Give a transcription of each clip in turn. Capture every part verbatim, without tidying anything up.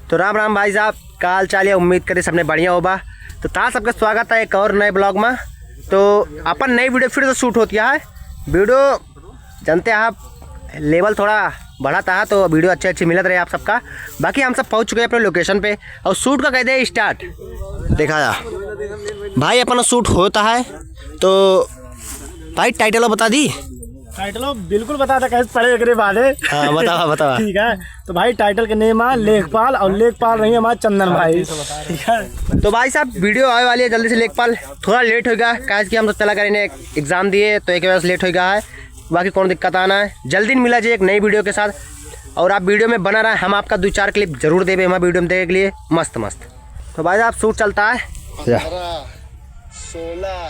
तो राम राम भाई साहब, का हाल चाल है? उम्मीद करी सबने बढ़िया होबा। तो ता सबके स्वागत है एक और नए vlog में। तो अपन नई video फिर से shoot होती है। Video जानते हैं आप, level थोड़ा बढ़ाता है तो video अच्छे अच्छे मिलत रहे आप सबका। बाकी हम सब पहुँच चुके हैं अपने location पे और shoot का कह दे start। देखा जा भाई, अपना shoot होता है तो भाई title बता दी। Title बिल्कुल बता दे, कैसे पढ़े एकरे बारे। हाँ, बतावा, बतावा। ठीक है, तो भाई title के name है लेखपाल और लेखपाल रही हमारे चंदन भाई। ठीक है, तो भाई साहब video आवे वाली है जल्दी से। लेखपाल थोड़ा late होगा, काहे कि हम तो चला करें exam दिए तो एक वजह से late होगा है, बाकी कौन दिक्कत आना है। जल्दी मिला जाए एक नई video के साथ और आप video में बना रहे, हम आपका दो चार clip जरूर देवे हमारे video में देखे के लिए मस्त मस्त। तो भाई साहब shoot चलता है। या। सोलह,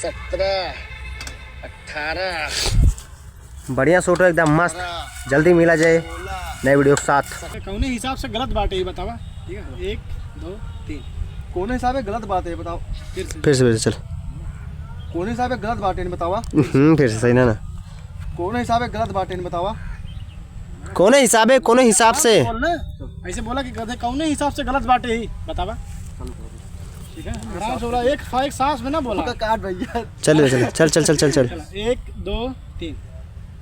सत्रह, अठारह। बढ़िया shoot हो एकदम मस्त। जल्दी मिला जाए नए video के साथ। कौने हिसाब से गलत बाटे, ये बतावा। ठीक है, एक, दो, तीन। कौने हिसाब से गलत बाटे, ये बताओ। फिर से। फिर से, फिर से चल। कौने हिसाब से गलत बाटे, ये बतावा। हम्म, फिर से सही ना, ना। कौने हिसाब से गलत बाटे, ये बतावा। कौने हिसाबे, कौने हिसाब से? बोल ना, ऐसे बोला कि गधे कौने हिसाब से गलत बाटे ही, बतावा। ठीक है, आराम से बोला, एक फा-, एक सांस में ना बोला। काट भैया। चल, चल, चल, चल, चल, चल, चल। चला, एक, दो, तीन।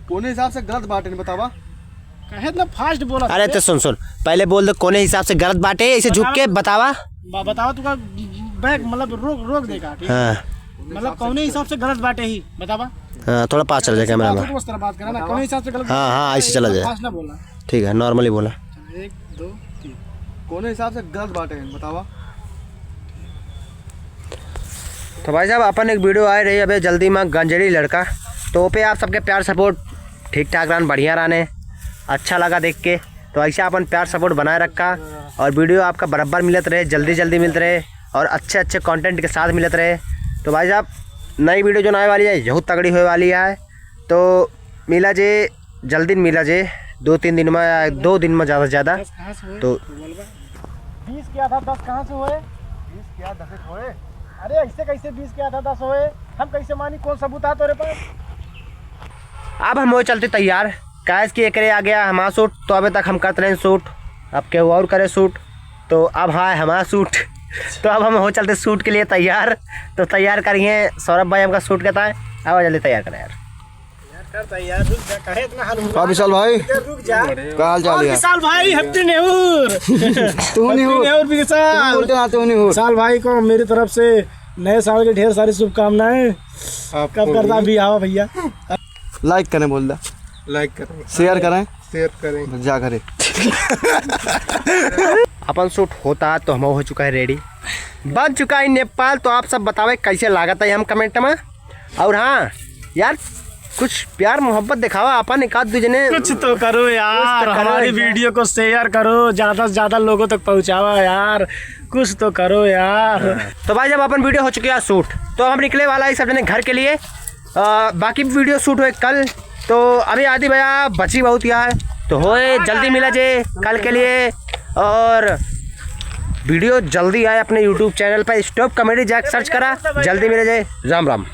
कौने हिसाब से गलत बाटे, ये बतावा। कहे इतना fast बोला अरे, थे। तो सुन, सुन, पहले बोल दे, कौने हिसाब से गलत बाटे, ऐसे झुक के बतावा। ब-, बतावा, तू का back, मतलब, रोक, रोक देगा, ठीक है? हाँ। मतलब, कौने हिसाब से गलत बाटे ही, बतावा। हाँ, थोड़ा पास चल जाए camera में। दोस्त, बात करा ना, कौने हिसाब से गलत हाँ, हाँ, ऐसे चला जाए। Fast ना बोला। ठीक है, normally बोला। एक, दो, तीन। कौने हिसाब से गलत बाटे, बतावा। तो भाई साहब, अपन एक video आए रही अबे जल्दी में, गंजेड़ी लड़का, तो वो पे आप सबके प्यार support ठीक ठाक रहन, बढ़िया रहने, अच्छा लगा देख के। तो ऐसे अपन प्यार support बनाए रखा और video आपका बराबर मिलत रहे, जल्दी जल्दी मिलत रहे और अच्छे अच्छे content के साथ मिलत रहे। तो भाई साहब, नई video जो आने वाली है, यहू तगड़ी होए वाली है। तो मिला जे, जल्दी मिला जे, दो तीन दिन में, दो दिन में ज़्यादा से ज़्यादा। दस कहाँ से हुए? तो तो बोलबा। बीस क्या था, दस कहाँ से हुए? बीस क्या, दस हुए? अरे, ऐसे कैसे बीस क्या था, दस हुए? हम कैसे मानी, कौन सबूत है तोरे पास? अब हम हो चलते तैयार, काहे कि एकरे आ गया हमारा shoot, तो अबे तक हम करत रहे shoot, अब केहू और करे shoot, तो अब हाँ हमारा shoot, तो अब हम हो चलते shoot के लिए तैयार। तो तैयार करिए सौरभ भाई हमका shoot करता है, अब जल्दी तैयार करें यार। यार, कर तैयार, रुक जा, काहे इतना हलहुआ? का विशाल भाई? रुक जा। का हाल चाल और है? विशाल भाई, Happy New Year। तू नहीं Happy हो। New Year, विशाल। तू बोलते ना, तू नहीं हो। विशाल भाई को मेरी तरफ से नए साल की ढेर सारी शुभकामनाएं। आपको कब करता भी। भी आवा भैया। Like करें, बोल दे। Like करें। Share करें। Share करें। जा घरे। अपन shoot होता तो हम हो चुका है ready, बन चुका है नेपाल। तो आप सब बतावे कैसे लागत है हम comment में। और हाँ यार, कुछ प्यार मोहब्बत दिखावा अपन एक आध दू जने। कुछ तो करो यार, कुछ तो करो हमारी यार। Video को share करो, ज्यादा से ज्यादा लोगों तक पहुंचावा यार, कुछ तो करो यार। तो भाई, जब अपन video हो चुकी है shoot, तो हम निकले वाला है सब जने घर के लिए। अ, बाकी video shoot होए कल, तो अभी आदि भैया बची बहुत यार, तो होए जल्दी मिला जे कल के लिए। और video जल्दी आए अपने YouTube channel पर, Stop Comedy Jack search करा, जल्दी मिला जे। राम राम।